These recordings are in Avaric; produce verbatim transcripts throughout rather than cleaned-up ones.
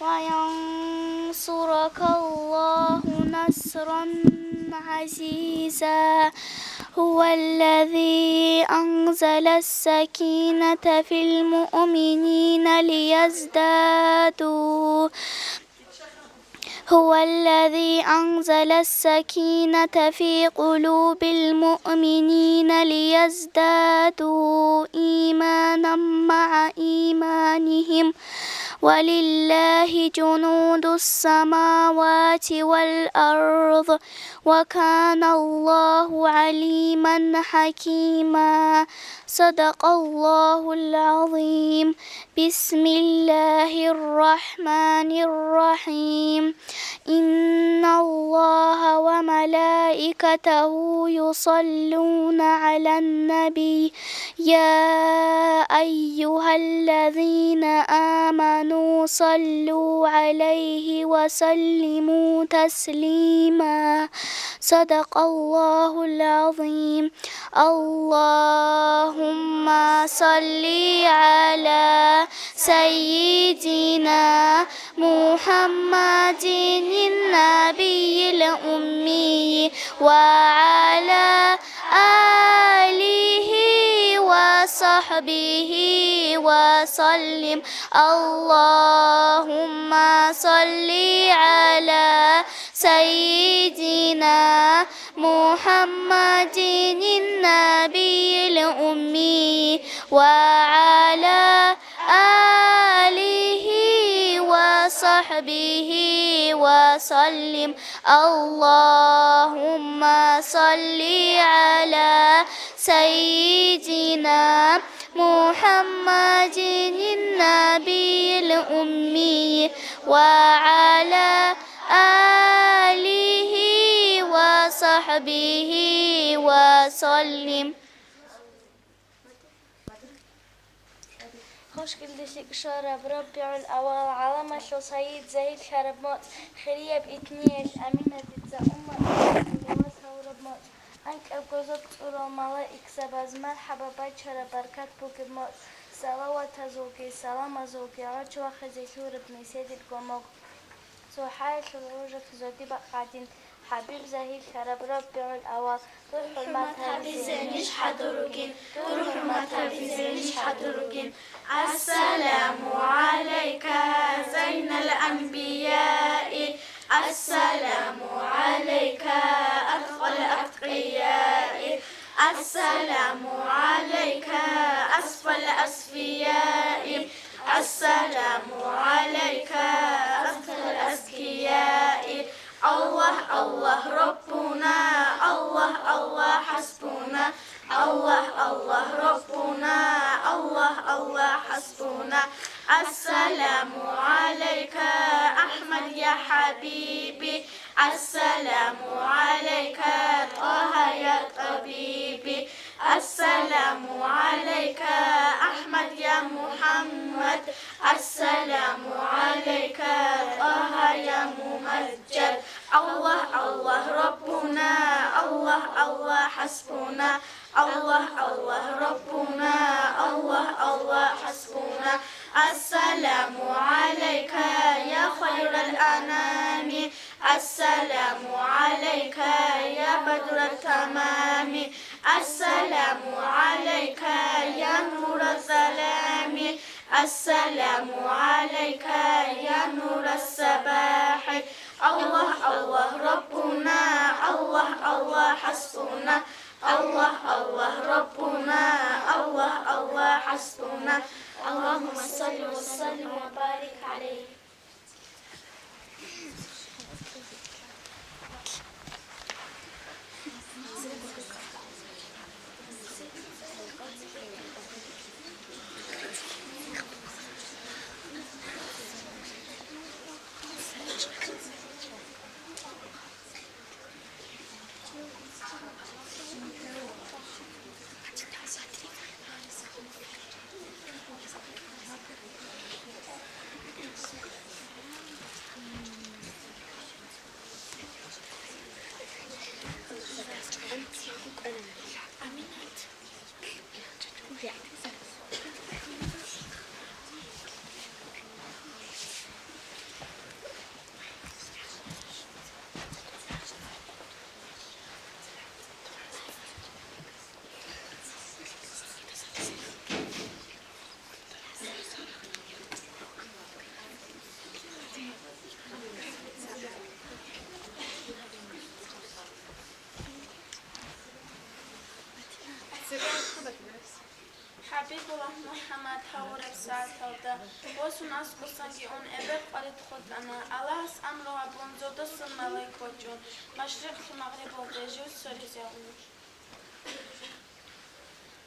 وينصرك الله نصرا عزيزا. هو الذي أنزل السكينة في المؤمنين ليزدادوا هو الذي أنزل السكينة في قلوب المؤمنين ليزدادوا إيمانا مع إيمانهم، ولله جنود السماوات والأرض، وكان الله عليما حكيما. صدق الله العظيم. بسم الله الرحمن الرحيم. إن الله وملائكته يصلون على النبي، يا أيها الذين آمنوا صلوا عليه وسلموا تسليما. صدق الله العظيم. اللهم صل على سيدنا محمد النبي الأمي وعلى آله وصحبه وسلم. اللهم صل على سيدنا محمد النبي الأمي وعلى آله وصحبه وسلم. اللهم صل على سيدنا محمد النبي الأمي وعلى آله وصحبه وسلم. Хушкилде лъикӀ щвараб РабигӀул-аввал, гӀаламалъул сайид, загьирлъараб моцӀ, хирияб итниялъ Аминатица умматалъе салават гьабураб моцӀ, анкьабго зоб цӀурал малаикзабаз мархӀаба бачараб баркат бугеб моцӀ, салаватазулги саламазулги гӀоч вахизе лъураб нилъеда гомоб. ЦохӀаялъул гӀужалъ зодиб бакъ гӀадин, ХӀабиб загьирлъараб РабигӀул-аввал, дур хӀурмат гьабизейин иш хӀадур ругин, дур хӀурмат гьабизейин иш хӀадур ругин. السلام عليك زين الأنبياء، السلام عليك أتقى الأتقياء، السلام عليك أصفى الأصفياء، السلام عليك أزكى الأزكياء. الله الله ربنا، الله الله حسبنا، الله الله ربنا، الله الله حسبنا. السلام عليك أحمد يا حبيبي، السلام عليك طه يا طبيبي، السلام عليك أحمد يا محمد، السلام عليك طه يا ممجد. الله الله ربنا، الله الله حسبنا، الله الله ربنا، الله الله حسبنا. السلام عليك يا خير الأنام، السلام عليك يا بدر التمام، السلام عليك يا نور الظلام، السلام عليك يا نور الصباح. الله الله ربنا، الله الله حسبنا، الله الله ربنا، الله الله حسبنا. اللهم صل وسلم وبارك عليه. Аллагь МухӀаммад гьавураб сагӀаталда, восун аскӀосанги ун эбел къварид хутӀана. Аллагьас амру гьабун, зодасан малаик вачӀун, машрикълъи магърибалде жив соризегӀуна.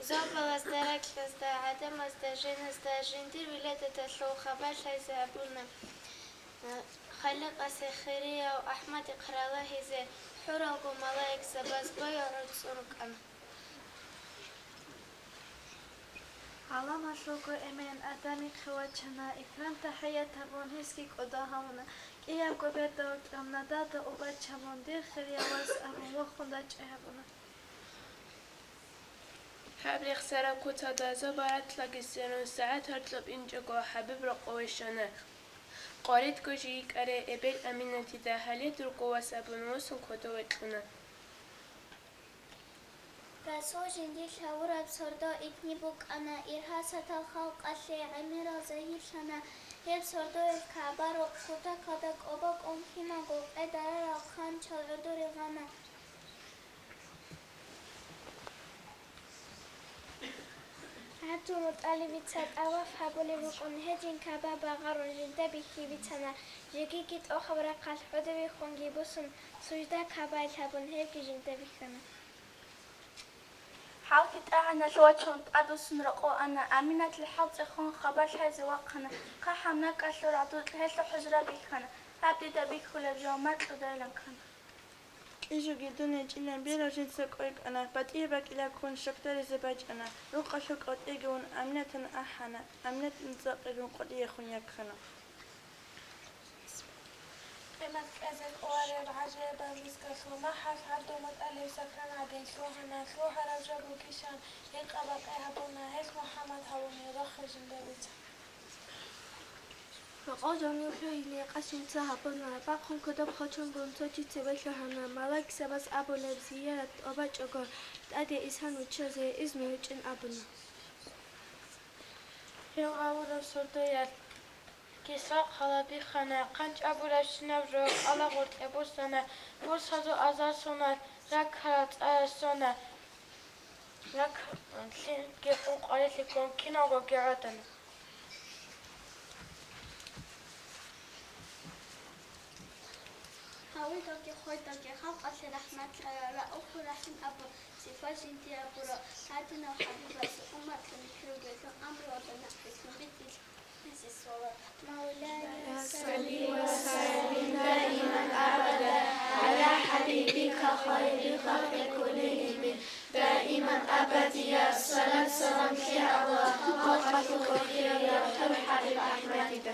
Зобалазда, ракьазда, гӀадамазда, жиназда жиндир виладаталъул хабар лъазе абуна. Халикъасе хирияв АхӀмадихъ ралагьизе хӀуралго малаикзабаз боял гӀуцӀун рукӀана. ГӀаламалъулго эмен Адамихъе вачана, икрам-тахӀият гьабун, гьесги кӀодо гьавуна. КӀиябго берда вукӀун, надалда убачамун, дир хирияв вас абун, вохун рачӀи гьабуна. Гьаб рехсараб куцалда зобаратлаги сверун, сагӀат гьоркьоб инчӀого ХӀабиб рокъове щвана. Къваридго жий йикӀарай эбел Аминатида гьале дурго вас абун восун кодове кьуна. Расул жиндир лъавураб сордо итни букӀана, иргьасатал халкъалъе гӀемерал загьирлъана. Гьеб сордоялъ КагӀба-рукъ кутакалда кӀобокӀун киналго къедарарал хъанчал гӀодоре гъана. ГӀабдулмутӀалибица тӀаваф гьабулеб букӀун гьедин КагӀба багъарун жинда бихьи бицана. Жегиги тӀохаб рахъалъ гӀодовехунги босун, сужда КагӀбаялъ гьабун, гьебги жинда бихьана. ХӀалхьи тӀагӀиналъ вачун, тӀадвуссун рокъов ана. Аминатил хӀал цӀехун хабар лъазе вахъана. ХъахӀаб накӀкӀалъур гӀадукь гьелъул хӀужра бихьана. Гьаб дида бихьулеб жо макьудайилан ккана. Кьижуги дун гьечӀилан берал жинца кӀвекӀана, батӀияб бакӀилаккун щакдаризе бачӀана. Рукъалъул кӀалтӀиги ун Аминатан ахӀана, Аминатан цӀакъигун къватӀиехун яккана. Къимат кьезе кӀолареб гӀажаибаб рузгалъул махӀалъ ГӀабдулмутӀалиб сакран гӀадин лъугьана, лъугьараб жо бугищан гьикъа-бакъи гьабуна, гьелъ МухӀаммад гьавуни рохел жинда бицана. Рокъов жанив лъугьине къасинца гьабуна, бахъун кодоб хъочонгун цо чи цебе лъугьана, малаикзабаз абулеб зиярат тӀобачӀого, тӀаде исан виччазе изну гьечӀин абуна. Гьев гьавураб сордоялъ Кисра хъала биххана, хъанч абурабщинаб жо кӀалагъоркье босана, бурсазул азар сона, раккарал цӀарал сона, раккалъинги къункъарилъи ккун киналгоги гӀодана. Гьавидалги хведалги халкъалъе рахӀматлъарав, рауфу рахӀим абу, сипат жиндие абуро, гьадинав ХӀабибас умматлъун бихьугелъул амруялда нахъвилълъун битӀилъ. مولاي صل وسلم دائما أبدا على حبيبك خير خلق كلهم. دائما أبديا الصلاة والسلام على خير خلق كلهم، حبيب أحمد.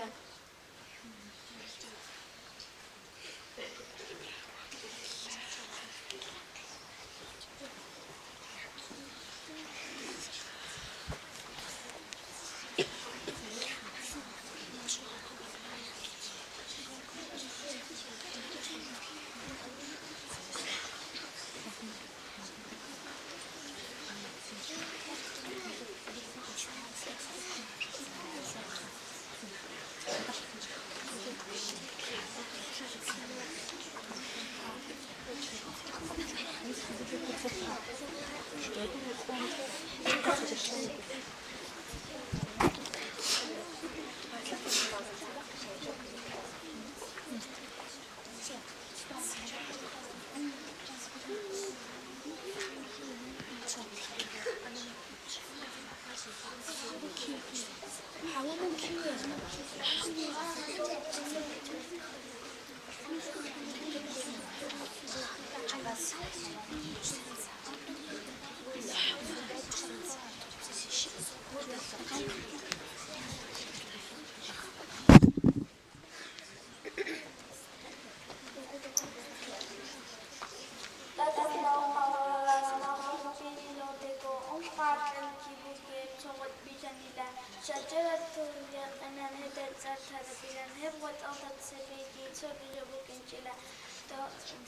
ТӀадегӀанав Аллагьас махлукъ бижиналдего ункъо гӀакълу бугеб цо гъветӀ бижанила. Шажаратул якъинан гьеб цӀар тарабилан, гьеб гъветӀалда цебеги цо бижа букӀинчӀила.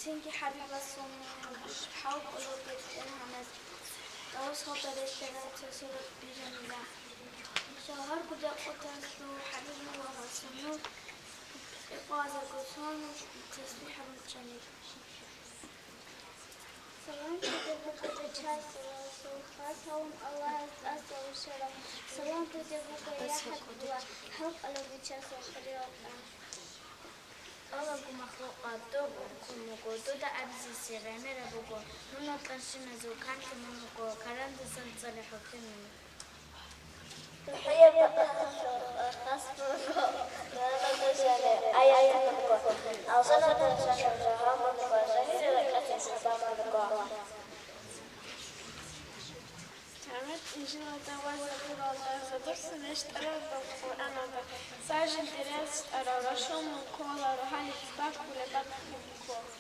Цинги ХӀабибасул хӀалкӀолеб БетӀергьанас тӀавасалда релълъарай цо сурат бижанила. Шагьар гудакъуталъул ХӀабибул вагьасул нур къвазаго сон тасбихӀ гьабун чӀанила. Салам дуде буго Бичасул Расул, хасалун Аллагьас тӀаса вушарав. Салам дуде буго, я ХӀабибулла, хӀалкъалъул Бичасул хириял тӀа. Кьолаго махлукъат, доб уркун вуго, дуда абизеси гӀемераб буго, мун вукӀанщиназул канлъи мун вуго, карандасан цӀалихӀухъе мун. ТӀухӀияб бакӀалъулъ хас буго, Алжаналда жанив жагьил мун вуго, жагьилил рекӀелъе шагьар мун вуго. ГӀемер Инжилалда ва Забуралда, Забуралда рещтӀараб Къуръаналда, цӀар жиндир рещтӀарав Расул мун ккола, рогьалил бакулеб бакӀги мун ккола.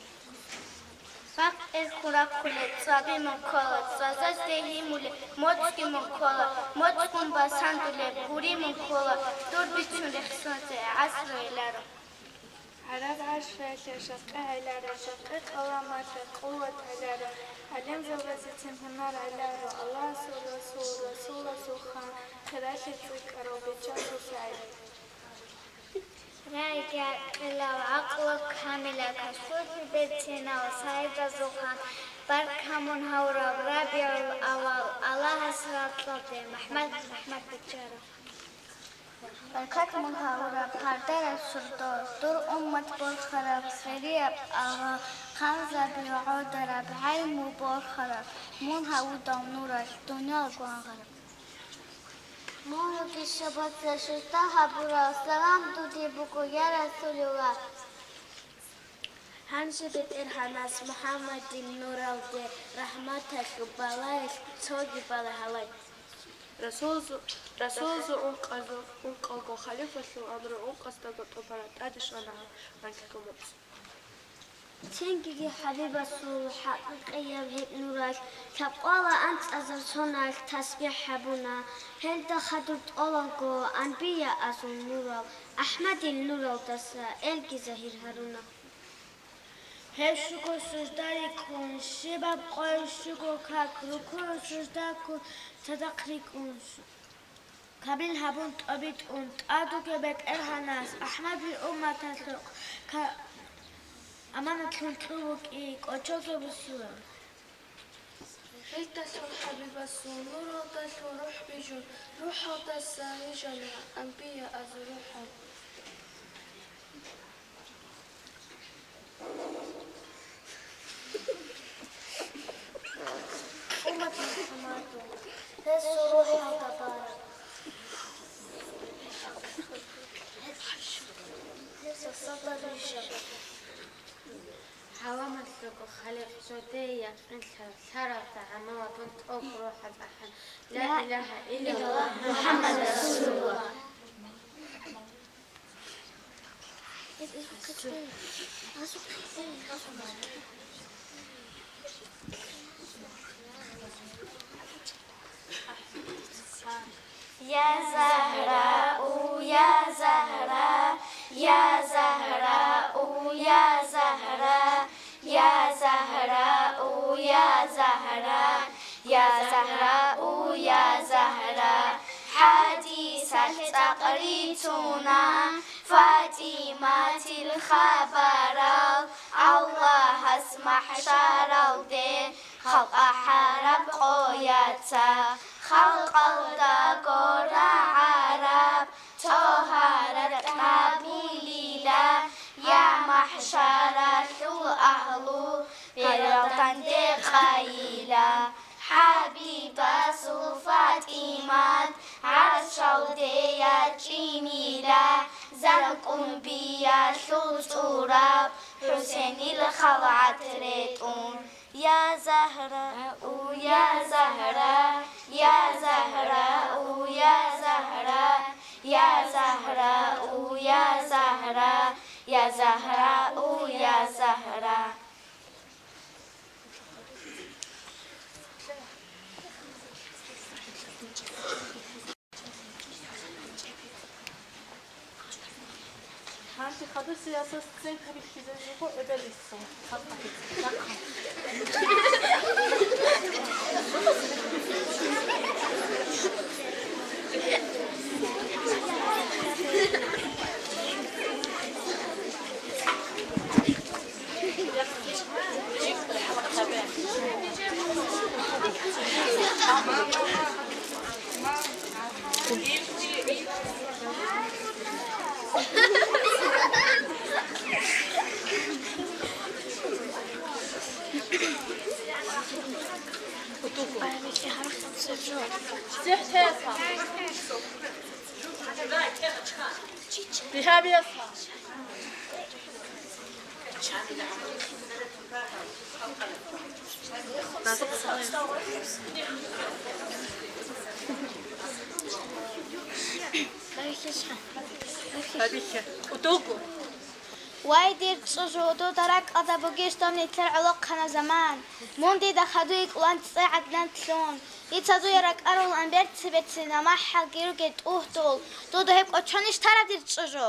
Бакъ эр хурахъулеб цӀаби мун ккола, цӀвазазде гьимулеб моцӀги мун ккола, моцӀгун басандулеб гьури мун ккола, дур бицун рехсолъи гӀасру гӀеларо. ГӀараб гӀарфиялъе жакъа гӀеларо, жакъа къаламалъе къуват гӀеларо, гӀалимзабазецин гьунар гӀеларо, Аллагьасул Расул, Расуласул хан, хиралъи цӀикӀкӀарав Бичасул СагӀид. Рагьги гӀакъилав, гӀакълу камилав, касулъи берцинав СагӀидасул хан, баркамун гьавурав РабигӀул авал, Аллагьас ракьалде МахӀмад, МахӀмад биччаро. Баркат мун гьавураб гьардараб сордо, дур уммат борхараб хирияб агьлу, ханзаби гӀодараб, гӀелму борхараб, мун гьавудал нуралъ дуниял гвангъараб. Мун вугищ шабатла шуртӀа гьабурав, салам дуде буго, я Расулуллагь. Гьанже БетӀергьанас МухӀаммадил нуралде, рахӀматалъул балаялъ цоги бала гьалай. Расулазул, Расулазул ункъазул, ункъалго халифалъул амру ункъасдаго тӀубараб тӀаде щвана гьанкьго моцӀ. Цинги ХӀабибасул хӀакъикъияб гьеб нуралъ лъабкъоялда анцӀазар соналъ тасбихӀ гьабуна. Гьелда хадур тӀолалго анбияазул нурал, АхӀмадил нуралдаса элги загьир гьаруна. Гьеб щуго сужда рикӀкӀун, щибаб къоялъ щуго как, рукугӀу-сужда ккун, цадахъ рикӀкӀун, камил гьабун тӀобитӀун, тӀад вугев БетӀергьанас, АхӀмадил умматалъухъ ка-, аманатлъун кьун вукӀин, кӀочоги бусуран. Гьелдалъун ХӀабибасул нуралдалъун рухӀ бижун, рухӀалдаса вижана анбияазул рухӀал. Уммат МухӀаммадул, гьесул рухӀалда бараб, гьесул сордо рижараб. ГӀаламалъулго Халикъ жодее якъинлъараб, лъаралда гӀамал гьабун тӀокӀ рухӀаб ахӀан: لا إله إلا الله محمد رسول الله. يا زهراء، يا زهراء، يا زهراء، يا زهراء، يا زهراء، يا زهراء، يا زهراء، يا زهراء. ХӀадисалъ цӀакъ рицуна ФатӀиматил хабарал, Аллагьас махӀшаралде халкъ ахӀараб къояца, халкъалда гора гӀараб, цо гьаракь гьабулила, я махӀшаралъул агьлу, берал данде къайила. ХӀабибасул ФатӀимат гӀаршалде ячӀинила, закъунбиялъул цӀураб ХӀусенил халгӀат ретӀун. يا زهراء، يا زهراء، يا زهراء، يا زهراء، يا زهراء، يا زهراء، يا زهراء، يا زهراء. Гьанже хадусиясда сценка бихьизе жуго эбел-инсул. Вай, дир чӀужу, дуда ракӀалда бугищ доб нилъер гӀолохъанаб заман? Мун дида хадуй кӀулан цӀе гӀадлан лъун. Дица дуе ракӀарулаан берци-берцин, амма хӀалги ругел тӀугьдул. Дуда гьеб кӀочонищ тараб, дир чӀужу?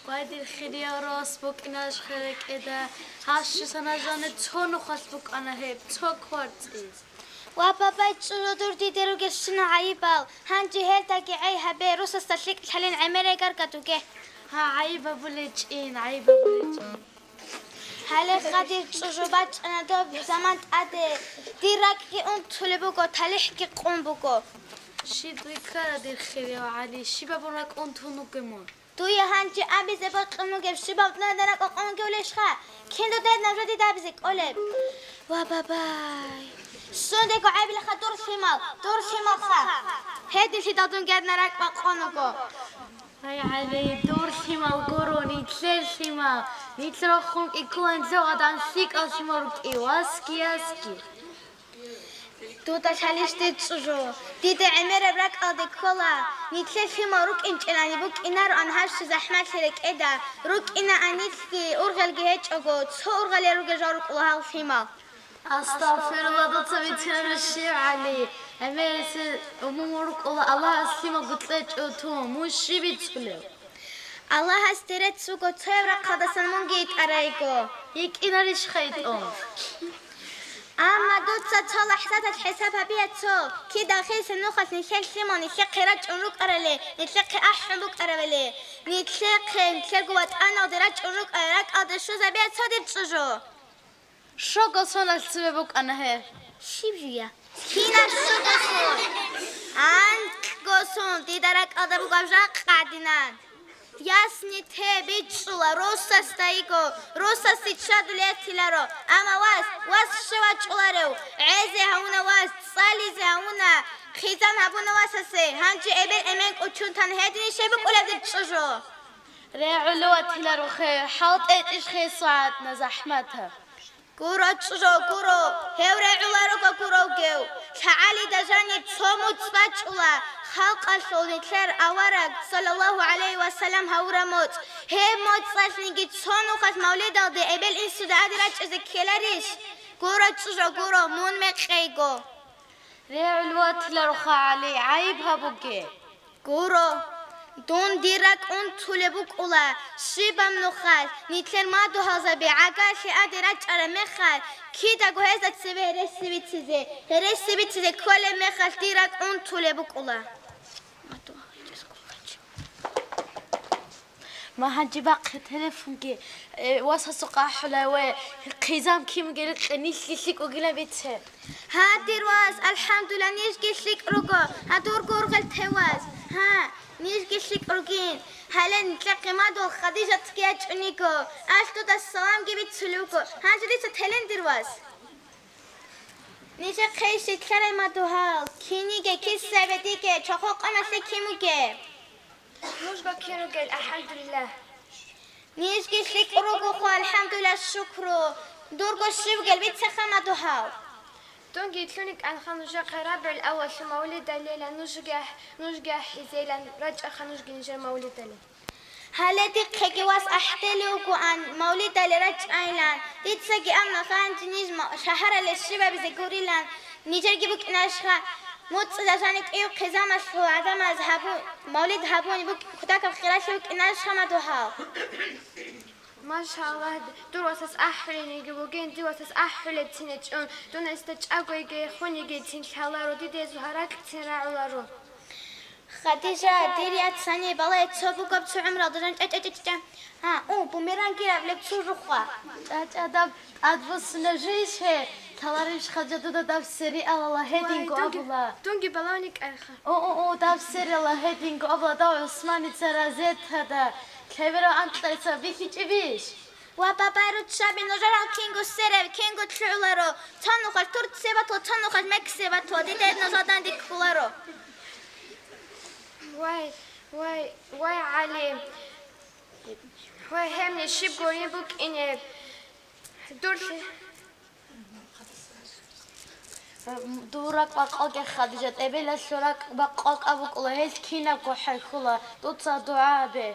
Вай, дир хирияв рос, букӀинарищ хер рекӀеда, гьащисана жаниб цо нухалъ букӀана гьеб, цо кварцӀиз. Ва, бабай, чӀужу, дур диде ругелщина гӀайибал, гьанже гьелдаги гӀей гьабе, росасда лъикӀ лъалин гӀемерай гаргадуге. Гьа, гӀайиб гьабулечӀин, гӀайиб гьабулечӀин. Гьале, дир чӀужу, бачӀана доб заман тӀаде, дир ракӀги унтулеб буго, талихӀги къун буго. Щиб дуе ккара, дир хирияв ГӀали, щиб абун ракӀ унтун вугев мун? Дуе гьанже абизе бокьун бугеб, щибаб дунялда ракӀ къун вугевлищха? Кин дуда гьеб нужеда абизе кӀолеб? Ва, бабай! Сундего гӀайибилаха дур лъимал, дур лъималха! Гьединлъидал дунги гьадинаб ракӀ бокьун вуго. Ай, ГӀали, дур лъимал гуро, нилъер лъимал, нилъ рохун кӀиккулан лъугӀадан лъикӀал лъимал рукӀи, васги, ясги. Дуда лъалищ, дир чӀужу, дида гӀемераб ракӀалде ккола, нилъер лъимал рукӀинчӀелани букӀинароан гьаб щиб захӀмалъи рекӀеда, рукӀинаан нилъги, ургъелги гьечӀого, цо ургъалел ругел жал рукӀула гьал лъимал. Астагъфирулла, дуца бицинарищ, ГӀали, гӀемерисел умумул рукӀула Аллагьас лъималго кьечӀого тун, мун щиб бицунев? Аллагьасде рецц буго цояб рахъалдасан мунги йитӀарайго. ЙикӀинарищ хайтӀун? Амма дуца цо лахӀзаталъ хӀисаб гьабиялъул, кида хисен нухалъ нилъер лъимал нилъехъе рачӀун рукӀарали, нилъехъе ахӀун букӀаравали, нилъехъе, нилъерго ватӀаналде рачӀун рукӀарал ракӀалде щвезабиялъул, дир чӀужу. Щуго соналъ цебе букӀана гьеб. Щиб жуя? Кинаб щуго сон? Анкьго сон, дида ракӀалда бугеб жакъа гӀадинан. Ясни те бичӀчӀула росасда йиго, росасе чадулей ятиларо. Амма вас, вас щив вачӀуларев? ГӀезе гьавуна вас, цӀализе гьавуна, хъизан гьабуна васасе. Гьанже эбел-эмен кӀочон тан гьединищ гьеб букӀулеб, дир чӀужу? РегӀулев ватиларо хе, хӀалтӀечӀищ хе сагӀатна захӀматаб. Гуро, чӀужу, гуро, гьев регӀуларого гуровгев, лъагӀалида жаниб цо моцӀ бачӀула, халкъалъул нилъер авараг, саллаллагьу гӀалайгьи ва саллам, гьавураб моцӀ. Гьеб моцӀалъниги цо нухалъ мавлидалде эбел-инсуда гӀади рачӀизе ккеларищ? Гуро, чӀужу, гуро, мун мекъейго. РегӀулев ватилароха, ГӀали, гӀайиб гьабуге. Гуро, дун дир ракӀ унтулеб букӀула, щибаб нухалъ, нилъер мадугьалзаби гӀагарлъи гӀади рачӀараб мехалъ, кидаго гьезда цебе гьереси бицизе, гьереси бицизе кколеб мехалъ дир ракӀ унтулеб букӀула. Ма гьанже бахъе телефонги, э, васасухъ ахӀулай ве, хъизан кимги рикъе, нилъги лъикӀ вугилан бице. Гьа, дир вас, алхӀамдулиллагь, нижги лъикӀ руго, гьа, дурго ургъел те вас. Гьа, нижги лъикӀ ругин. Гьале нилъехъе мадугьал Хадижатги ячӀун йиго, алъ дуда саламги бицулеб буго. Гьанже дица телин, дир вас. Нижехъе щитлъарай мадугьал, киниге, киса бедиге, чохол къамалъе кин вуге? Нужго кин ругел, алхӀамдулиллагь. Нижги лъикӀ ругохъо, алхӀамдулиллагь, шукру. Дурго щиб бугел, бицеха мадугьал. Дунги лъуни кӀанха нужехъе РабигӀул-аввалалъул мавлидалила, нужги ахӀ-, нужги ахӀизейилан рачӀаха нужги нижер мавлидалил. Гьале дихъеги вас ахӀдели вугоан, мавлидали рачӀайилан. Дицаги абуна гьанже ниж ма-, шагьаралъе щибабизе гурилан. Нижерги букӀинарищха, муцӀила жаниб кӀиго хъизамалъул гӀадамаз гьабу-, мавлид гьабун букӀ-, кутакаб хиралъи букӀинарищха мадугьал? Машаллагь, дур васас ахӀулениги бугин, дир васас ахӀулебцин гьечӀун, дун гьесда чӀаго йигей, хун йигейцин лъаларо, дида гьезул гьаракьцин рагӀуларо. Хадижа, дир яцани балай цо бугеб цо гӀумралда жан чӀа-чӀа-чӀа-чӀа. А, у, бумеранг гираб леб цо жухъа. ЧӀа-чӀа, даб тӀадбуссина жийищ гье? Лъаларищ хадижа дуда даб сериалала гьединго абула. Дунги балавни кӀайха. О, о, о, даб сериалала гьединго абула дав ГӀусманица розеткада. Лъеберал анкьайца бихьичӀебищ? Ва, бабай, руччаби, нужерал кинго серев, кинго лъугӀуларо. Цо нухалъ турци батула, цо нухалъ мекси батула, дида гьеб нужеда данде кколаро. Вай, вай, вай, ГӀали. Ва гьеб нижиб гурин букӀине. Дур лъи-, дур ракӀ бакъоге, Хадижат, эбелалъул ракӀ бакъокӀаб букӀула, гьелъ кинабго хӀехьула, дуца дугӀа гьабе.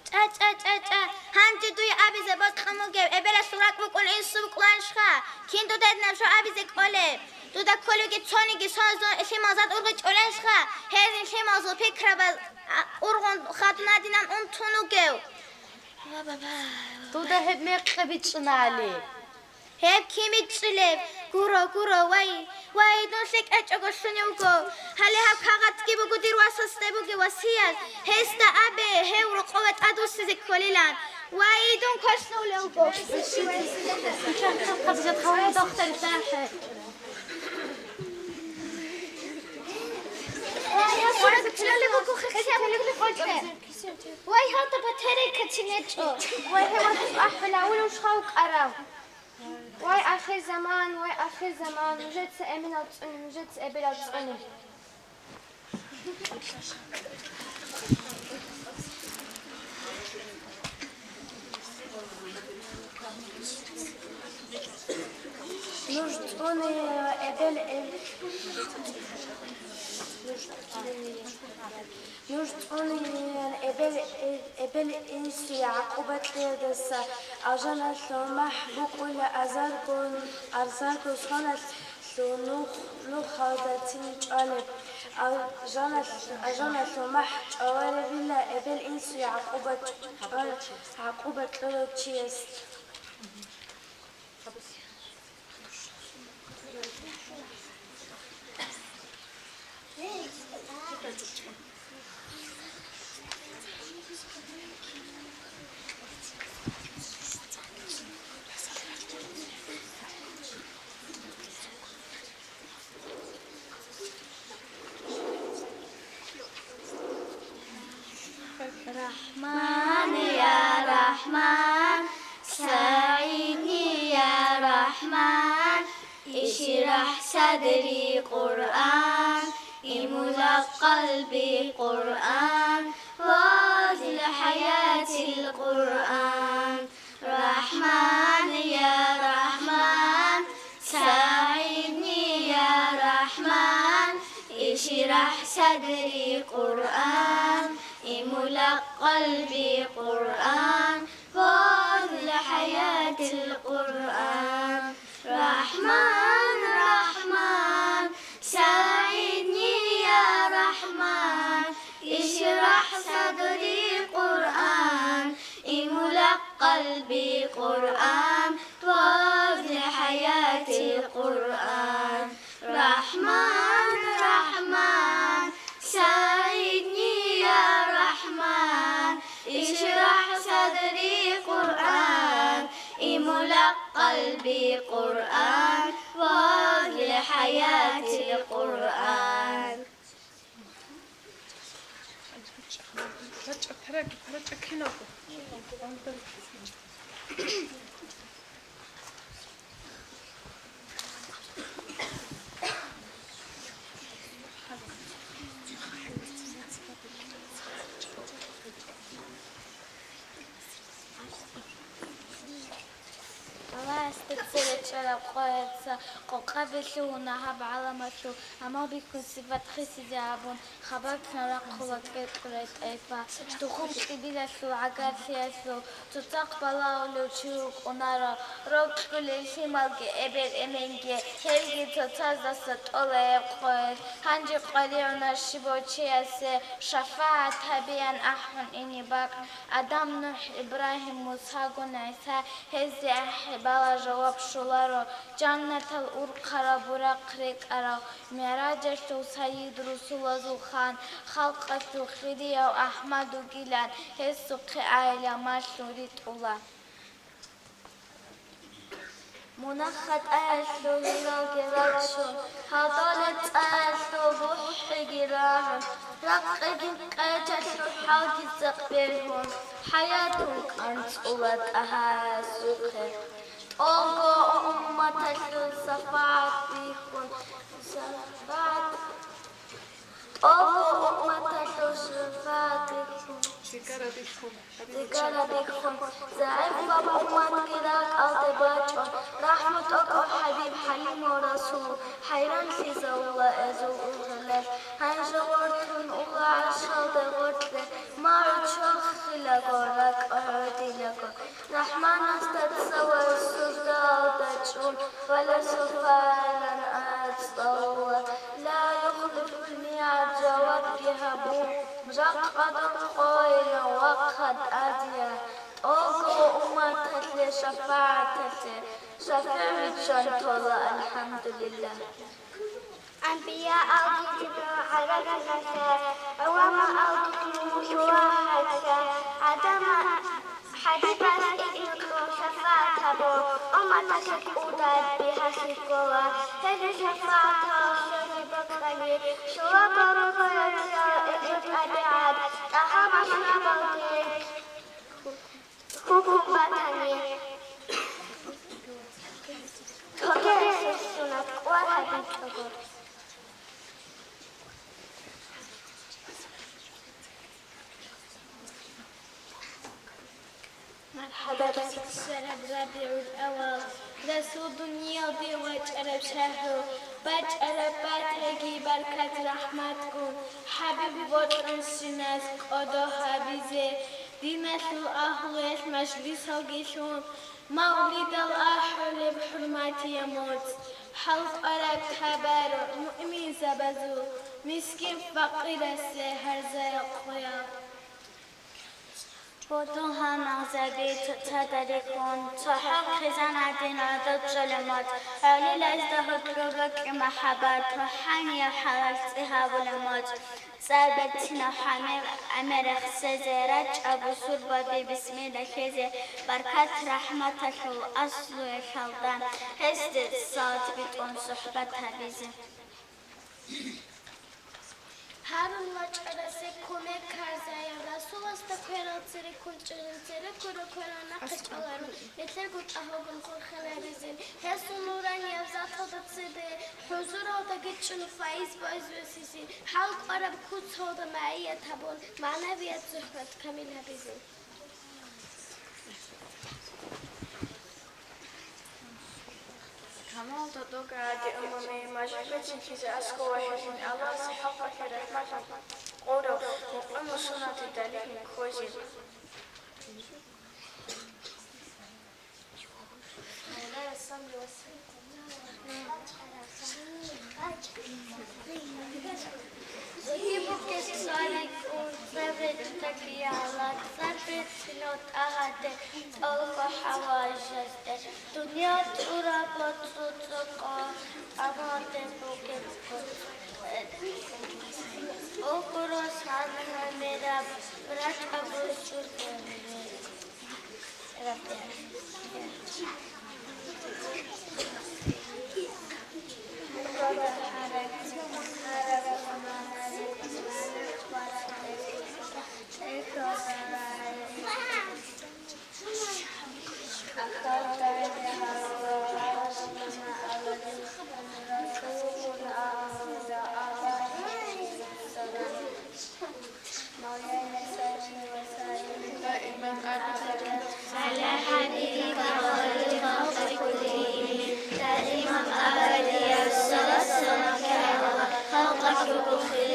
ЧӀа, чӀа, чӀа, чӀа. Гьанже дуе абизе бокьун бугеб, эбелалъул ракӀ букӀун инсу букӀуланищха? Кин дуда гьединаб жо абизе кӀолеб? Дуда кколебги цониги соналъул лъимал зад ургъичӀоланищха? Гьедин лъималазул пикрабаз, а, ургъун хадуна динан унтун вугев. Дуда гьеб мекъи бичӀчӀунали. Гьеб кин бичӀчӀилеб? Гуро, гуро, вай, вай, дун лъикӀ гьечӀого лъугьунев вуго. Гьале гьаб кагъатги буго дир васасде бугеб васият. Гьесда абе, гьев рокъове тӀадвуссизе кколилан. Вай, дун квешлъулев вуго. Вай, гьасулазда чилали буго хехлъи гьабулеб къватӀе. Вай, гьалда батарейка чи нечӀо. Вай, гьев ватас ахӀула, авулев шав кӀарав. Вай, ахирзаман, вай, ахирзаман, нужеца эменал цӀуни, нужеца эбелал цӀуни. Нуж цӀуни, эбел, эб-, нуж цӀуни. Нуж цӀуниян эбел-, эбел-инсуе гӀакъуба кьеялдаса алжаналъул махӀ букӀула азарго, азарго соналъул нух-, нухалдацин чӀвалеб. Алжаналъ-, алжаналъул махӀ чӀваларевила эбел-инсуе гӀакъуба чӀвал-, гӀакъуба кьолев чияс. رحمن يا رحمن، ساعدني يا رحمن، اشرح صدري قرآن، املأ قلبي قرآن، واجعل حياتي القرآن. رحمن يا رحمن، ساعدني يا رحمن، اشرح صدري قرآن، املأ قلبي قرآن، واجعل حياتي القرآن. رحمن، رحمن، ساعدني يا رحمن، اشرح صدري قرآن، املأ قلبي قرآن، واجعل حياتي القرآن. رحمن، رحمن، ساعدني يا رحمن، اشرح صدري قرآن، املأ قلبي قرآن، واجعل حياتي القرآن. Аллагьасда цере чӀараб къояца къокъабе лъугьуна гьаб гӀаламалъул гӀамал бихьун сипат хисизе абун, хабар кьун рахъула кӀеркьурай тӀайпа. Тухум кӀибилалъул гӀагарлъиялъул цоцахъ балагьулев чи вукӀунаро, рокьулел лъималги эбел-эменги, гьелги цоцаздаса тӀола гьеб къоялъ. Гьанже къваригӀуна щибав чиясе шафагӀат гьабеян ахӀун ине бакӀ. Адам, НухӀ, Ибрагьим, Мусагун ГӀиса гьезде ахӀи бала жаваб щоларо, жаннатал урхъараб бурахъ рекӀарав, МигӀражалъул сайид русулазул хан, халкъалъул хирияв АхӀмад вугилан, гьесухъе айила малъун ритӀула. Мунагь-хатӀаялъул гьиралги рачун, гьалдалеб цӀаялъул бухӀиги рагӀун, ракъиги къечалъул хӀалги цӀакъ бергьун, хӀаятун кӀанцӀула ТӀагьасухъе. ТӀолго умматалъул шафагӀат бихьун, шафагӀат ТӀолго умматалъул шафагӀаталъул зигарабихьун, зигарабихьун, загӀипаб умматги ракӀалде бачӀун, рахӀму тӀокӀав хӀабиб ХӀалимул Расул, хӀайранлъизавула гьезул ургъелалъ. Гьанже вортун ула гӀаршалде гъоркье, магӀу чорхилаго ракӀ гӀодилаго. РахӀманасда цавай суждаялда чӀун, валасухъайилан ацӀцӀалула, ла юхлифул мигӀад жавабги гьабун, жакъа къадур къойила вахъа тӀадия, тӀолго умматалъе шафагӀаталъе, шафигӀ виччан тола, алхӀамдулиллагь. Анбияалги динул гӀаракилалъа, гӀуламаалги динул вагьидалъа, гӀадамал хӀадибас ибнукьун шафагӀат гьабун, умматалъе кӀудан бигьалъи ккола. Гьеле шафагӀатал щвезе бокьани, щулаго ругоялъул гӀуцӀу-тӀабигӀат, тӀагьал машрабалде хьухьун батани, цоги ресурсунат кӀвар гьабичӀого. МархӀаба, рахӀмат щвараб РабигӀул-аввал, Расул дуниялде вачӀараб шагьру, бачӀараб батаги баркат-рахӀматгун, ХӀабиб бокьунщинас кӀодо гьабизе, диналъул агьлуялъ мажлисалги лъун, мавлидал ахӀулеб хӀурматияб моцӀ, хӀалкӀвараб табарру муъминзабазул, мискин-факъирасе гьарзаял къоял. Бодун гьал нагъзаби цоцазда рихьун, цохӀо хъизан гӀадин гӀодов чӀолеб моцӀ, гӀолилазда гьоркьор рокьи махӀаббат, рухӀанияб хӀалалъ цӀи гьабулеб моцӀ, цӀар берцинав гӀемер, гӀемер рехсезе, рачӀа бусурбаби бисмилла лъезе, баркат-рахӀматалъул аслуялъалда гьезде салат битӀун сухӀбат гьабизе. Гьарун вачӀарасе кумек гьарзаяв, Расуласда кверал цере кунчӀарин, цере кверал кверал нахъе чӀваларун, нилъерго тӀагьалгун хурхиларизин, гьесул нуранияб заталда цеде, хӀузуралда гечӀун файз-байз весизин, хӀалкӀвараб куцалда магӀият гьабун, магӀнавият зухӀрат камил гьабизин. Камалда дога гӀади умуми мажгиталъе лъизе аскӀов вахӀизин, Аллагьас хӀалкъалъе рахӀматлъун къурав, мукъиму суннатидалъун ккозе. Цоги бугес цӀаликӀун, цебе тӀутӀакиялда, цебе цинав тӀагьазде, цӀалго хӀаваижазде. Дуниял тӀураб цо-цо къо, къамалде бугеб къо. Огурос гьанна мераб, ракӀа бучӀун. مولاي صل وسلم دائما أبدا على حبيبك خير الخلق كلهم، دائما أبديا الصلاة والسلام على خلقك كلهم.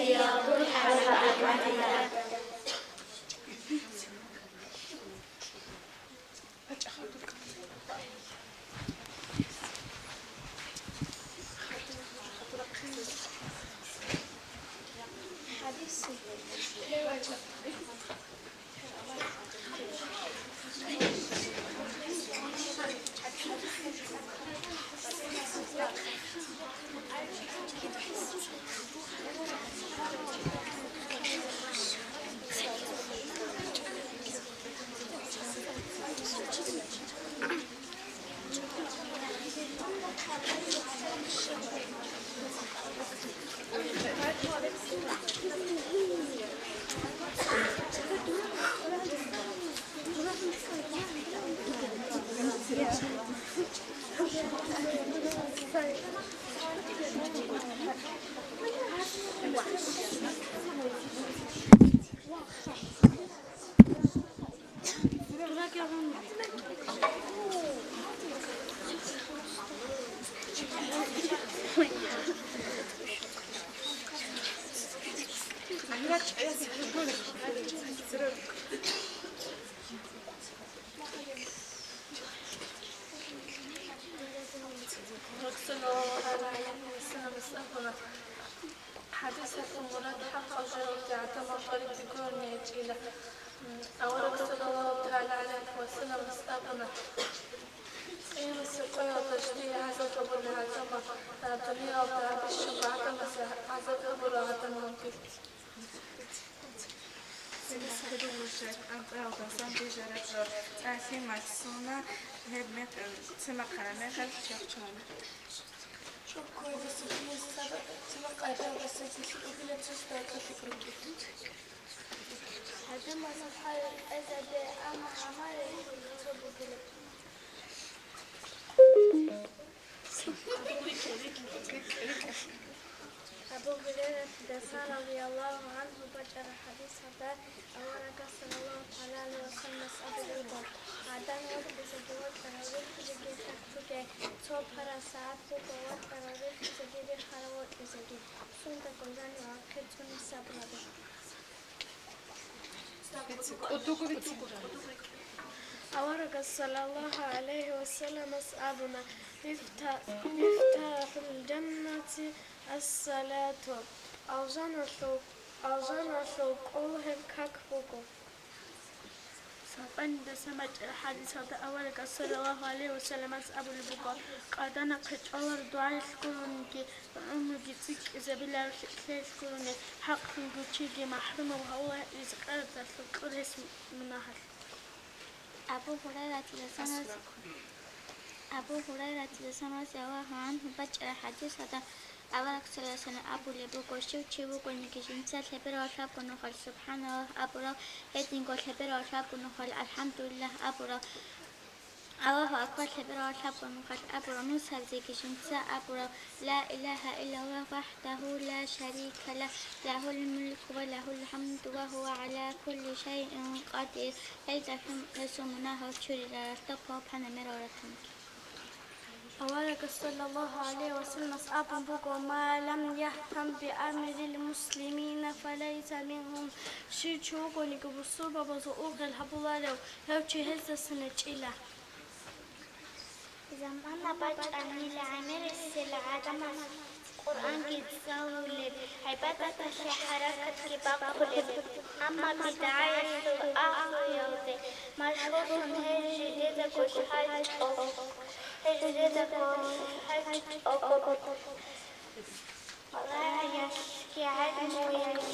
ХӀадисалъул мурад хӀакъаб жоялде гӀадамал тӀоритӀи гурони гьечӀила. Авараг саллаллагьу тагӀала гӀалайгьи ва салламас абуна: «Къиямасеб къоялда жидее гӀазаб гьабулел гӀадамал, а, дуниялалда бищун гӀадамазе гӀазаб гьабурал гӀадамалги». Цинги хадуб рушай кӀантӀалдасан бижараб жо цӀалъи максуна, гьеб мекъ-, цимахъараб мехалъ чахчуна. Шуккуялдаса киназдаго цимахъ къайдалдаса зилъ ругила цо стайкалъи рукӀин. ГӀадамазул хӀал къезабе, амма гӀамал цо бугила. Абу Гьурайратидасан радияллагьу гӀангьу бачӀараб хӀадисалда аварагас саллаллагьу тагӀала гӀалайгьи ва салламас абулеб буго: «ГӀадан вокьизеги вокьарал рихизеги хӀакълъуге, цо пара сагӀат буго вокьарал рихизеги рихарал вокьизеги, сундаго жаниве ахир цӀуне сабру гьабе». Аварагас саллаллагьу гӀалайгьи ва салламас абуна: «Мифта-, мифтахӀул жаннати ас-салату», алжаналъул, алжаналъул кӀул гьеб как буго. Сабанидасан бачӀараб хӀадисалда аварагас саллаллагьу гӀалайгьи ва салламас абулеб буго: «Къаданахъе чӀвалар дугӀаялъ гурониги, гӀумруги цӀикӀкӀизабиларо лъикӀлъиялъ гурони, хӀакълъунго чиги махӀрумав гьавула ризкъаразулъ кьур гьес мунагьалъ». Абу Гьурайратидасан, Абу Гьурайратидасан радияллагьу гӀангьу бачӀараб хӀадисалда авараг саллаллагьу гӀалайгьи ва саллам абулеб буго: «Щив чи вугониги жинца лъеберал лъабго нухалъ «Субханаллагь» абурав, гьединго лъеберал лъабго нухалъ «АлхӀамдулиллагь» абурав, «Аллагьу акбар» лъеберал лъабго нухалъ абурав, нусабизеги жинца абурав: «Ла илагьа иллаллагь вахӀдагьу ла шарика лагь, лагьул мулку ва лагьул хӀамду ва гьува гӀала кулли шайин къадир». Гьелдалъун гьесул мунагьал чурила, ралъдал хъвал панамерал ратун. Аварагас саллаллагьу гӀалайгьи ва салламас абун буго: «Ма лам яхӀтам би амрил муслимина, фалайса мингьум». Щив чи вугониги бусурбабазул ургъел гьабуларев, гьев чи гьездасан гьечӀила. Замана бачӀанила гӀемерисел гӀадамаз Къуръанги цӀалулеб, гӀибадаталъе хӀаракатги бахъулеб. Амма бидгӀаялъул агьлуялде машгьурлъун гьел жидедаго лъачӀого, гьел жидедаго лъачӀого, рагӀиялъги гӀелмуялъ-,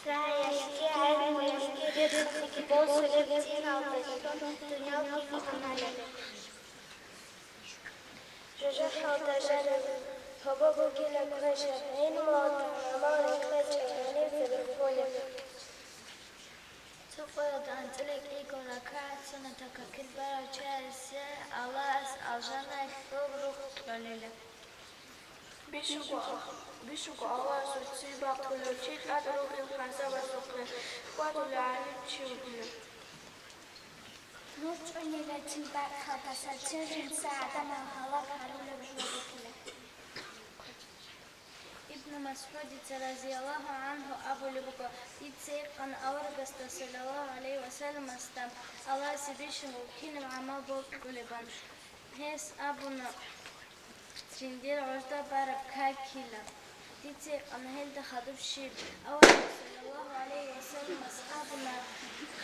рагӀиялъги гӀелмуялъги рихсги босулеб диналдалъун дуниялги кваналеб. ЖужахӀалда жаниб гьобо бугила квешаб, гӀилмуялда гӀамал рекъечӀеб гьаниб забихьулеб. Цо къоялда анцӀила кӀиго ракагӀат суннатал какил барав чиясе Аллагьас алжанаялъул рухӀ кьолила. Бищунго, бищунго Аллагьасул ццин бахъулев чи тӀад ругел хӀасабазухъе хьвадулев гӀалим чи вугилан. Нур чӀунила ццин бахъалдаса ццин жинца гӀадамал гьалаг гьарулеб жо бугила. Ибну МасгӀудица, разияллагьу гӀангьу, абулеб буго: «Дица гьикъана аварагасда, саллаллагьу гӀалайгьи ва салламасда, Аллагьасе бищунго кинаб гӀамал бокьулебан». Гьес абуна: «Жиндир гӀужда бараб какила». Дица гьикъана гьелда хадуб щиб. Авараг саллаллагьу гӀалайгьи ва салламас абуна: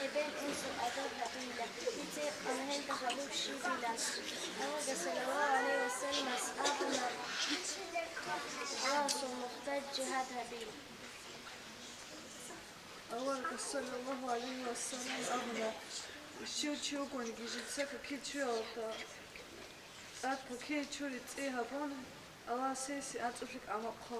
«Эбел-инсул адаб гьабила». Дица гьикъана гьелда хадуб щибилан. Авараг саллаллагьу гӀалайгьи ва салламас абуна: «Аллагьасул мухтаж жигьад гьаби». Авараг саллаллагьу гӀалайгьи ва саллам абуна: «Щив чи вугониги жинца какил чуялда тӀад какие чури цӀи гьабун, Аллагьасе анцӀго лъикӀ гӀамал хъо».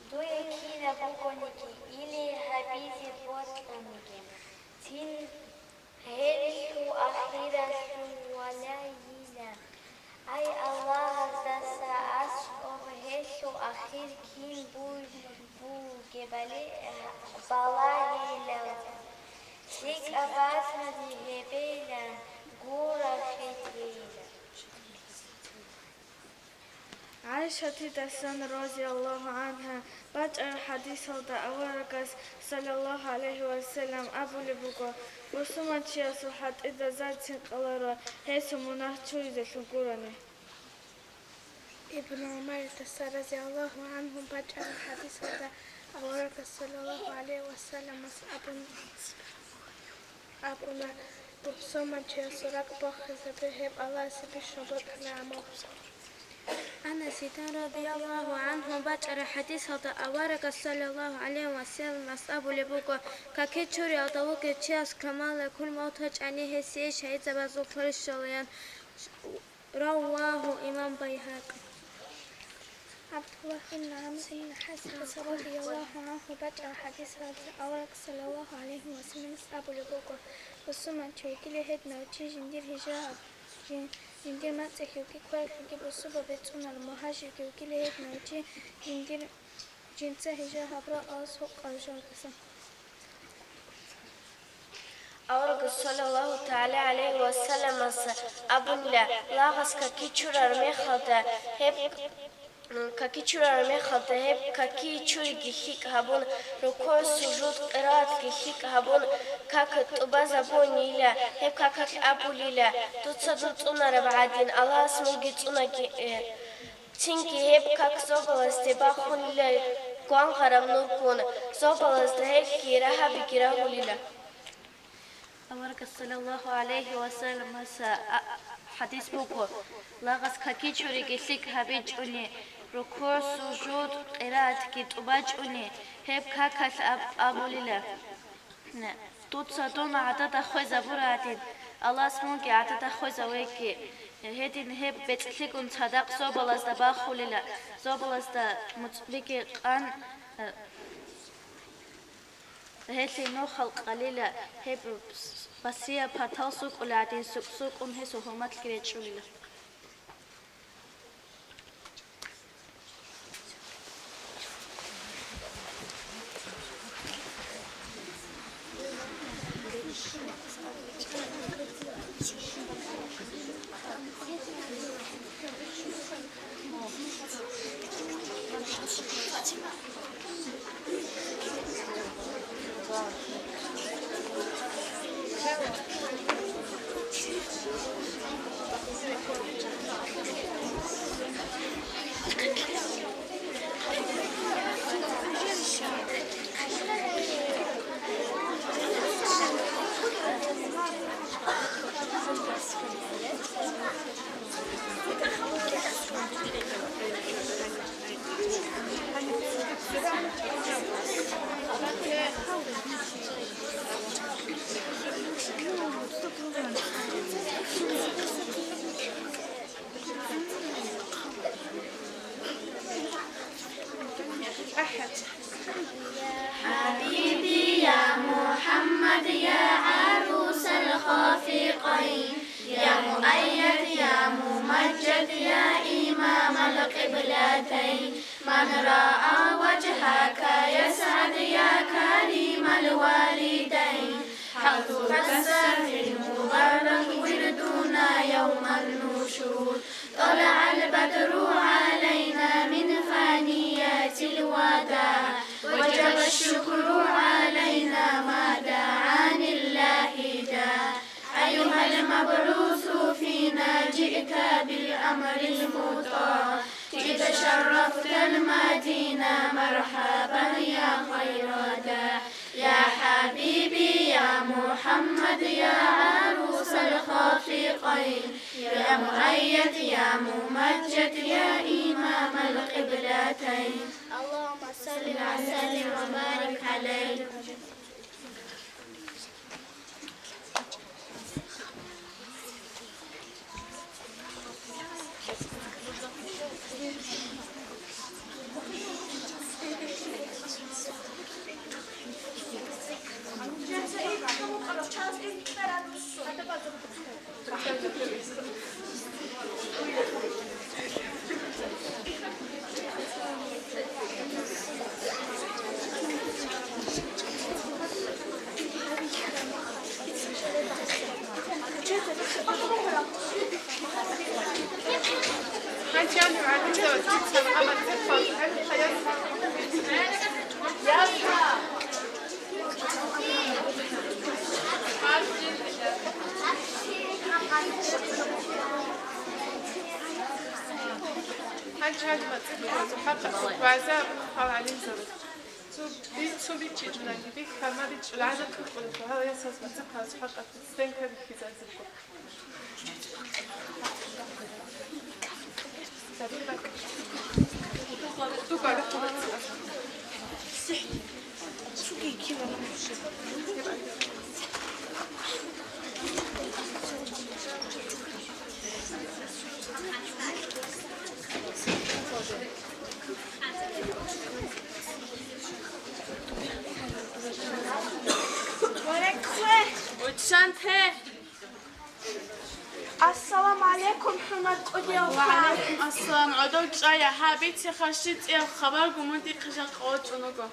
Дуе кинаб бугониги или гьабизе бокьаниги, цин гьелъул ахиралъул валагьила. Ай Аллагьасдаса аскӀоб, гьелъул ахир кин бугебали балагьила, лъикӀаб бацӀцӀадги гьебейилан гуро хитӀийилан. ГӀайшатидасан, разияллагьу гӀангьа, бачӀараб хӀадисалда аварагас, саллаллагьу гӀалайгьи ва саллам, абулеб буго: «Бусурманчиясул хӀатӀида зад цинкъаларо, гьесул мунагь чуризелъун гурони». Ибн ГӀумаридаса, разияллагьу гӀангьу, бачӀараб хӀадисалда аварагас, саллаллагьу гӀалайгьи ва салламас, абун, абуна: «Бусурманчиясул ракӀ бахизабе, гьеб Аллагьасе бищун бокьараб гӀамал». Анасида, радияллагьу гӀангьу, бачӀараб хӀадисалда аварагас, саллаллагьу гӀалайгьи ва салламас, абулеб буго: «Каки чуриялда вугев чияс камалалъе ккун мавт гьечӀони, гьесие шагьидзабазул квер щолаян». Равагьу имам Байгьакъи. ГӀабдуллагь ибн ГӀамр ибн ХӀасаница, радияллагьу гӀангьу, бачӀараб хӀадисалда авараг, саллаллагьу гӀалайгьи ва салламас, абулеб буго: «Бусурманчи вугилан гьединав чи жиндир гьижра гьаб-, жин-, жиндир мацӀалъувги квералъувги бусурбаби цӀунаро, мугьажирги вугилан гьединав чи жиндир, жинца гьижра гьабурал Аллагьас гьукъараб жавабалдасан». Аварагас, саллаллагьу тагӀала гӀалайгьи ва салламас, абунила: «Лагъас каки чурараб мехалда гьеб, каки чурараб мехалда гьеб каки чуриги лъикӀ гьабун, рукугӀ, сужуд, къираатги лъикӀ гьабун, как тӀубазабунила, гьеб какалъ абулила: Дуца дун цӀунараб гӀадин, Аллагьас мунги цӀунаги». Цинги гьеб как зобалазде бахунила гвангъараб нургун, зобалазда гьелъги рагьабиги рагьулила. Аварагас, саллаллагьу гӀалайгьи ва салламас, а-, хӀадис буго: «Лагъас каки чуриги лъикӀ гьабичӀони, рукугӀ, сужуд, къираатги тӀубачӀони, гьеб какалъ аб-, абулила: Дуца дун гӀадада хвезабураб гӀадин, Аллагьас мунги гӀадада хвезавеги». Гьедин гьеб бецӀлъигун цадахъ зобалазда бахулила, зобалазда муцӀбиги къан, гьелъие нухал къалила, гьеб басрияб патал сукӀулеб гӀадин, сукӀ-сукӀун гьесул хӀурмалъги речӀчӀулила. يا حبيبي يا محمد يا عروس الخافقين، يا مؤيد يا ممجد يا إمام القبلتين، من رأى وجهك يسعد يا كريم الوالدين، حظك السافي المبارك وردنا يوم النشور، طلع البدر علينا من ثنيات الوداع، وجب الشكر علينا ما دعا لله داع. أيها المبعوث فينا جئت بالأمر المطاع، جئت شرفت المدينة مرحبا يا خير داع. يا حبيبي يا محمد يا عروس الخافقين، يا مؤيد يا ممجد يا إمام القبلتين. اللهم صل وسلم وبارك عليه. Гьанже гьалимацӀ вазухъа къасухъ вагӀза абун хал гӀалимзабаз. Цо би-, цо бичӀчӀи чӀулани, би хьармаби чӀулазда кколелъул гьал ясаз бицахъ гьазухъа къасухъ стенкаби хьизазе буго. Валикье! Учанте! Ассаламу гӀалайкум, хӀурмат кӀудияв хан! Ва гӀалайкум ассалам! ГӀодов чӀая, гьаб, бицеха, щиб цӀияб хабарго мун дихъе жакъа вачӀун вуго.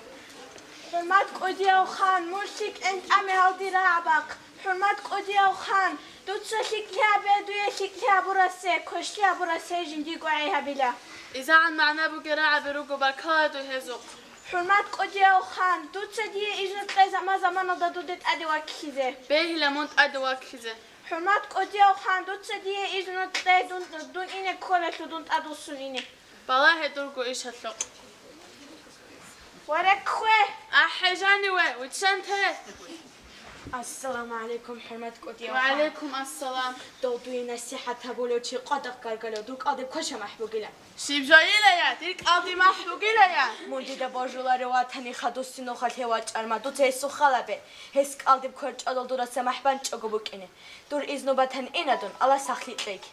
ХӀурмат кӀудияв хан, мун лъикӀен тӀаме гьалдир рагӀабахъ. ХӀурмат кӀудияв хан, дуца лъикӀлъи гьабе, дуе лъикӀлъи гьабурасе, квешлъи гьабурасе жиндиго гӀей гьабила. ИзагӀан магӀна бугел рагӀаби руго, баркала дуе гьезухъ. ХӀурмат кӀудияв хан, дуца дие изну кье заман-заманалда дуда тӀаде ваккизе. Бегьила мун тӀаде ваккизе. ХӀурмат кӀудияв хан, дуца дие изну кье дун, дун ине кколелъул дун тӀадвуссун ине. Балагье дурго ишалъухъ. Варакхве! АхӀе, жаниве, виччанте! Ассаламу гӀалайкум, хӀурмат кӀудияв хан. Ва гӀалайкум ассалам. Дов дуе насихӀат гьабулев чи къвадакъ гаргало, дур кӀалдиб кваша махӀ бугила. Щиб жойилая, дир кӀалдиб махӀ бугилая? Мун дида божуларо ватани хадуси нухалъе вачӀарма, дуца гьесухъ халабе. Гьес кӀалдиб кверчӀалал дураса махӀ банчӀого букӀине. Дур изну батани ина дун, Аллагь сахлъи кьеги.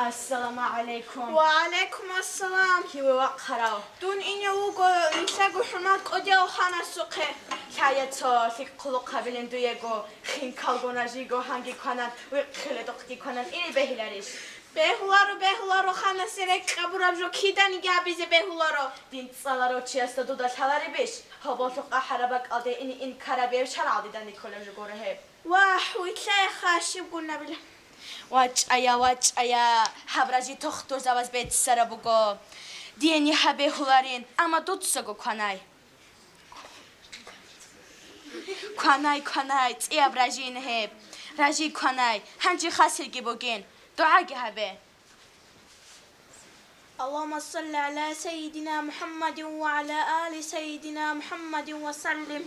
Ассаламу гӀалайкум. Ва гӀалайкум ассалам. Киве вахъарав? Дун ине вуго, нилъего хӀурмат кӀудияв ханасухъе. Лъая цо лъикӀ хъулухъ гьабилин дуего, хинкалгун ражиго гьанги кванан, вихъхиледухъги кванан ине бегьиларищ? Бегьуларо, бегьуларо, ханасе рекь кьабураб жо киданиги гьабизе бегьуларо. Дин цӀаларав чиясда дуда лъаларебищ? Гьоболлъухъ ахӀараб бакӀалде ине инкарабияб шаргӀалде данде кколеб жо гуро гьеб. Вагь, вилълъаяха, щибгун абила. ВачӀая, вачӀая, гьаб ражи тухтурзабаз беццараб буго. Дие гьаб бегьуларин, амма дуцаго кванай. Кванай, кванай, цӀияб ражин гьеб. Ражи кванай, гьанже хасилги бугин. ДугӀаги гьабе. اللهم صل على سيدنا محمد وعلى آل سيدنا محمد وسلم.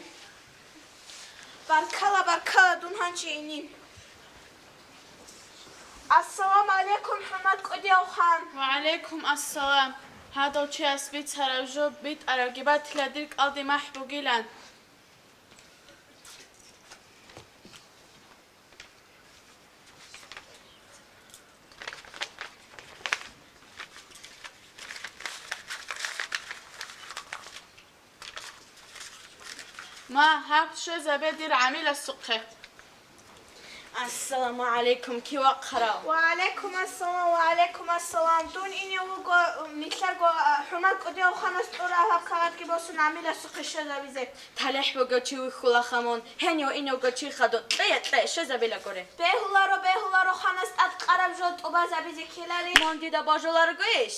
Баркала, баркала, дун гьанже инин. Ассаламу гӀалайкум, хӀурмат кӀудияв хан! Ва гӀалайкум ассалам! Гьадав чияс бицараб жо битӀарабги батила, дир кӀалдиб махӀ бугилан. Ма, гьаб щвезабе дир гӀамиласухъе. Ассаламу гӀалайкум, кив вахъарав? Ва гӀалайкум ассалам, ва гӀалайкум ассалам. Дун ине вуго, нилъерго, а, хӀурмат кӀудияв ханас кьураб гьаб кагъатги босун гӀамиласухъе щвезабизе. ТалихӀ бугев чи вихьулаха мун, гьенив иневго чи хадуб, кьея, кье, щвезабила гури. Бегьуларо, бегьуларо, ханас тӀадкъараб жо тӀубазабизе ккеларищ? Мун дида божуларгойищ?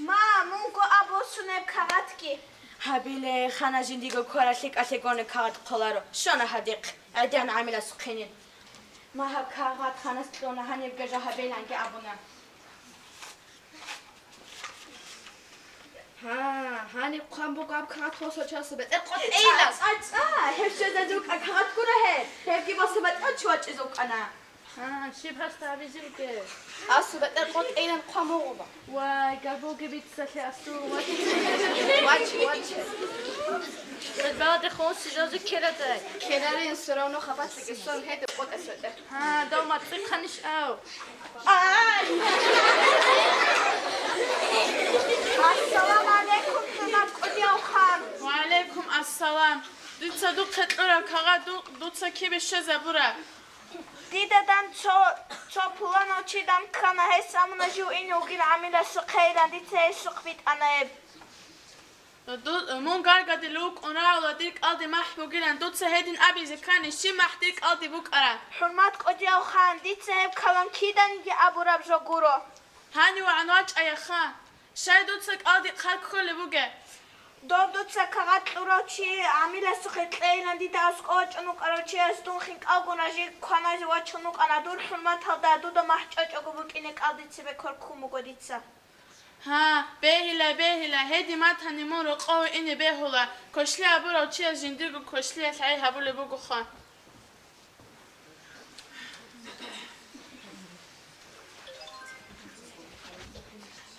Ма, мунго а босун гьеб кагъатги. Гьабиле, хана жиндиго квара лъикӀалъе гони кагъат хъоларо. Щвана гьадихъ, гӀедян гӀамиласухъе нин. Ма, гьаб кагъат ханас кьуна, гьаниб гажа гьабиланги абуна. Гьа, гьаниб хъван буго гьаб кагъат босун чиясул бетӀер къотӀейилан. ЦӀа, цӀа, цӀа, гьеб щвезазе вукӀа кагъат гуро гьеб. Гьебги босун батӀа чи вачӀизе вукӀана. Гьа, щиб гьасда гьабизе бугеб? Асул бетӀер къотӀейилан хъван буго. Вай, гагуги бицалъе асул вач. Вач, вач. Гьеб баладехун сижазе ккеладай. Ккеларин, всё равно хабалъиги сон гьедин къотӀа светӀе. Гьа, дов мацӀихъанищ ав. Ай! Ассаламу гӀалайкум, хӀурмат кӀудияв хан! Ва гӀалайкум ассалам! Дица духъе кьураб кагъат ду-, дуца кибе щвезабураб? Дида дан цо, цо пуланав чи дан ккана, гьес амуна жив ине вугин гӀамиласухъейилан, дица гьесухъ битӀана гьеб. Ду-, мун гаргадил вукӀун рагӀула дир кӀалдиб махӀ бугилан, дуца гьедин абизе ккани, щиб махӀ дир кӀалдиб букӀараб? ХӀурмат кӀудияв хан, дица гьеб калам киданиги абураб жо гуро. Гьаниван вачӀая, хан. Щай дуца кӀалдихъ хъа кколеб бугеб? Дов дуца кагъат кьурав чи гӀамиласухъе кьейилан дида аскӀов вачӀун вукӀарав чияс дун хинкӀалгун ражи кваназе вачун вукӀана, дур хӀурматалда дуда махӀ чӀвачӀого букӀине кӀалдица цебе ккун буго дица. Гьа, бегьила, бегьила, гьедин батани мун рокъове ине бегьула, квешлъи абурав чияс жиндирго квешлъиялъ гӀей гьабулеб бугоха.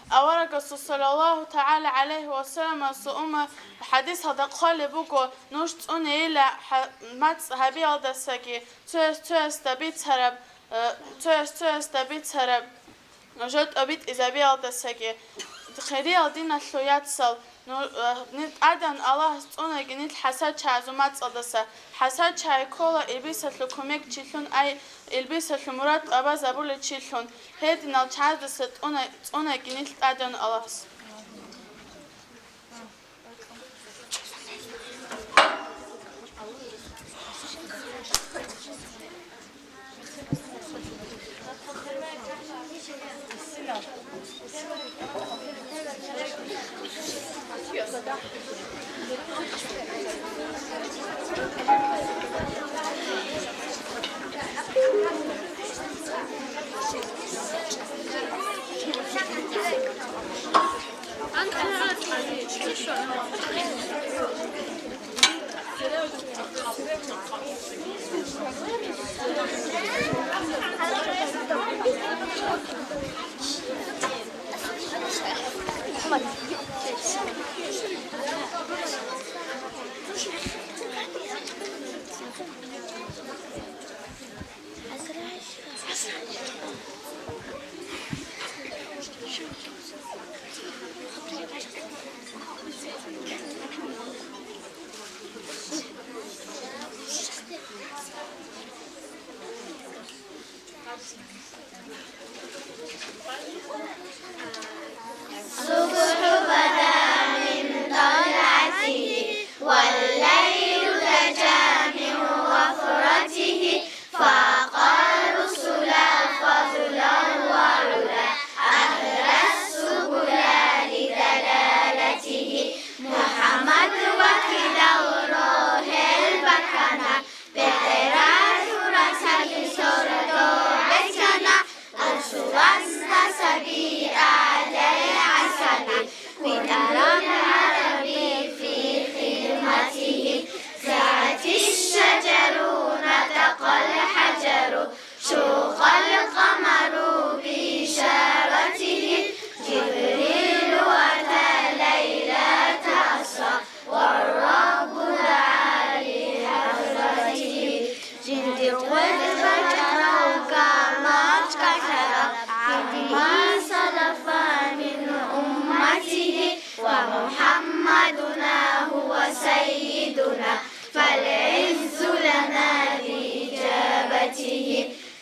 Аварагасул саллаллагьу тагӀала гӀалайгьи ва салламасул умма хӀадисалда хъвалеб буго, нуж цӀунейила хӀа-, мацӀ гьабиялдасаги, цояс цоясда бицараб, э, цояс цоясда бицараб жо тӀобитӀизабиялдасаги. Хириял диналъул яцал, ну, э, нилъ тӀадегӀан Аллагьас цӀунаги нилъ хӀасад чагӀазул мацӀалдаса. ХӀасад чагӀи ккола илбисалъул кумекчилъун, ай, илбисалъул мурад тӀубазабулев чилъун. Гьединал чагӀаздаса цӀуна-, цӀунаги нилъ тӀадегӀан Аллагьас. الصبح بدا من طلعته والليل دجى من غفرته، فقالوا صلى فضلا وعلا أهدى السبل لدلالته. محمد вакидал рогьел бакана, бетӀералъул расаги сордо бецана, Расуласда саби гӀалай гӀасаби, квитӀараб гӀараби في خدمته. زهت الشجر نطق الحجر شق القمر بإشارته. جبريل أتى ليلة أسرى والرب دعا لحضرته. Жиндир къватӀ бачӀарав гамачӀ кӀалъарав, عما سلف من أمته، ومحمدنا هو سيدنا، فالعز لنا بإجابته.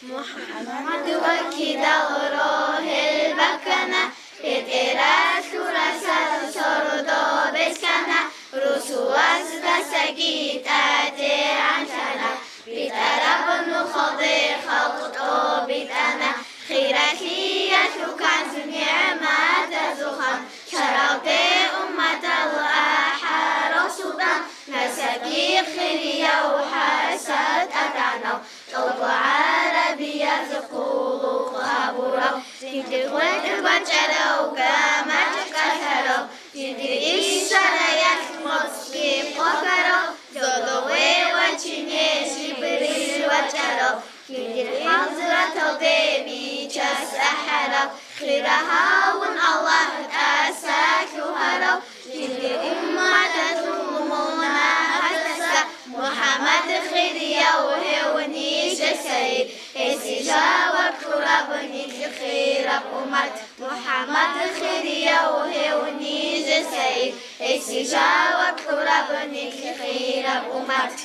МухӀаммад вакидал рогьел бакана, бетӀералъул расал сордо бецана, Расуласдасаги тӀадегӀанлъана, битӀараб нухалде халкъ тӀобитӀана, хиралъиялъул канз нигӀматазул хан, шаргӀалде умматал ахӀарал султӀан, насаби хирияв ХӀасан ТӀатӀанав, ТӀолго гӀарабияз хъулухъ гьабурав, жиндир къватӀ бачӀарав, гамачӀ кӀалъарав, жиндир ишараялъ моцӀги къокарав, зодове вачине Жибрил вачӀарав, жиндир хӀазраталде бичас ахӀарав, хира гьавун Аллагь тӀаса лъугьарав, жиндир умматалъул мунагьаздаса МухӀаммад хирияв гьев нижесайи, гьесие жаваб кьураб нилъ хираб уммат. МухӀаммад хирияв гьев нижесайи, гьесие жаваб кьураб нилъ хираб уммат.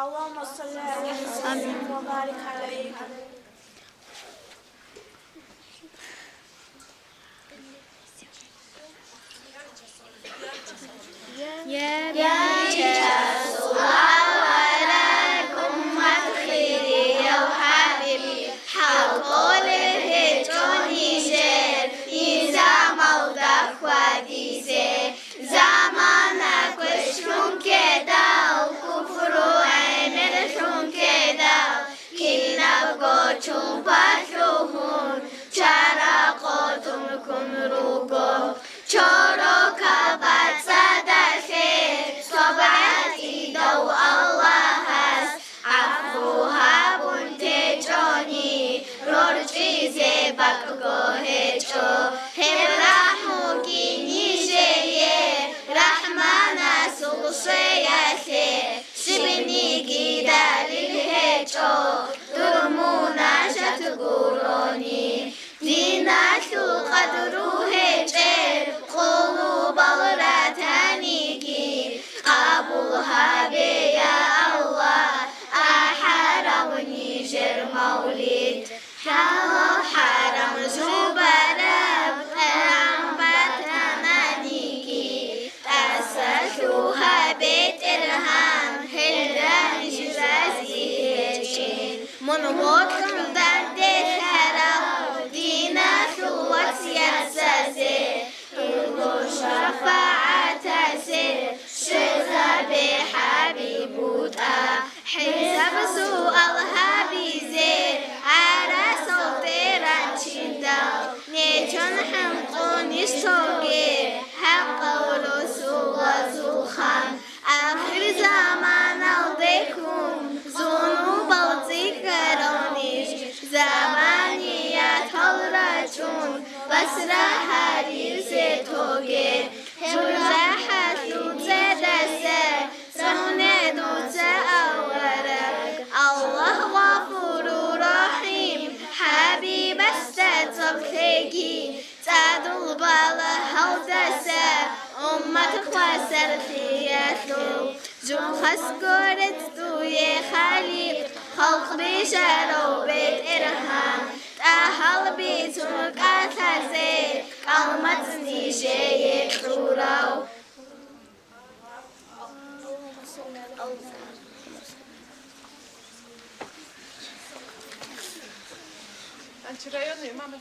اللهم صل وسلم وبارك عليه. Я бичасул авараг, уммат хирияв хӀабиб, хӀал кӀолеб гьечӀо нижер низамалда хьвадизе. Замана квешлъун ккедал, куфру гӀемерлъун ккедал, кинабго чулпа лъугьун, чара къотӀун ккун ГьечӀо гьеб рахӀмуги нижее, РахӀманасул шеялъе, щибниги далил гьечӀо, дур мунажат гурони. Диналъул къадру гьечӀел къулубал ратаниги, къабул гьабе, я Аллагь, ахӀарал нижер мавлид. ХӀалал-хӀарам жубараб тӀагӀам батананиги, тӀаса лъугьа, БетӀергьан, гьелда ниж рази гьечӀин. Мун вокьун данделъарав диналъул вацасдазе, гьелъул шафагӀатазе щвезабе, ХӀабиб, бутӀа. ХӀисаб-суал гьабизе гӀарасалде рачиндал, нечон хӀинкъунищ тоге, хӀакъав росулазул хан. Ахирзаманалде ккун зунубал цӀикӀкӀаралнищ, забаниятал рачун, басра гьаризе тоге, жужахӀалъул цӀедаса цӀуне дуца, авараг. Аллагь Гъафуру Рахим, ХӀабибасда цӀоб лъеги, цӀадул балагьалдаса уммат хвасарлъиялъул. Жугьас гуреб дуе, Халикъ, халкъ бижарав БетӀергьан, тӀагьал бицун кӀалъазе, кӀалмацӀ нижее кьурав. Значит, районный имам.